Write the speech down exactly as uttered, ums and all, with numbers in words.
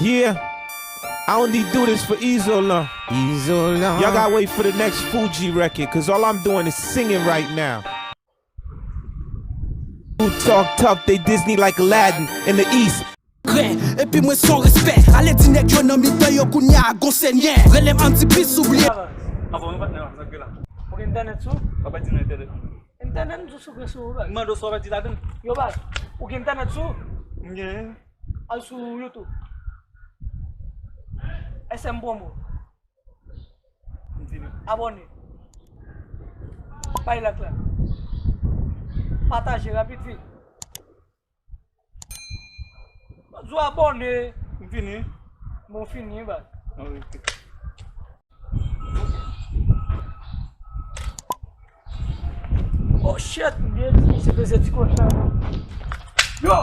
Yeah, I only do this for Izolan. Izolan. Y'all gotta wait for the next Fuji record, cause all I'm doing is singing right now. Who talk tough, they Disney like Aladdin in the East. Gren, epi mwen son respè. Ale di nèg yo nan mitan yo kounye a gon senyè. Rele m Anti Pis, oubliye. Apa, mwen patnè la, sa k gen la? Ou gen entènèt sou? Apa di nan entènèt. Entènèt m sou sou sou. M mande w sa w ap di ladan. Yo baz, ou gen entènèt sou? M gen. Al sou YouTube. S M Promo. M fini. Abòne. Bay like la. Pataje rapid vit. Di w abòne. M fini. Bon, fini, baz. Ah, ok. Oh shit, m byen di misye peze ti kòch la. Yo!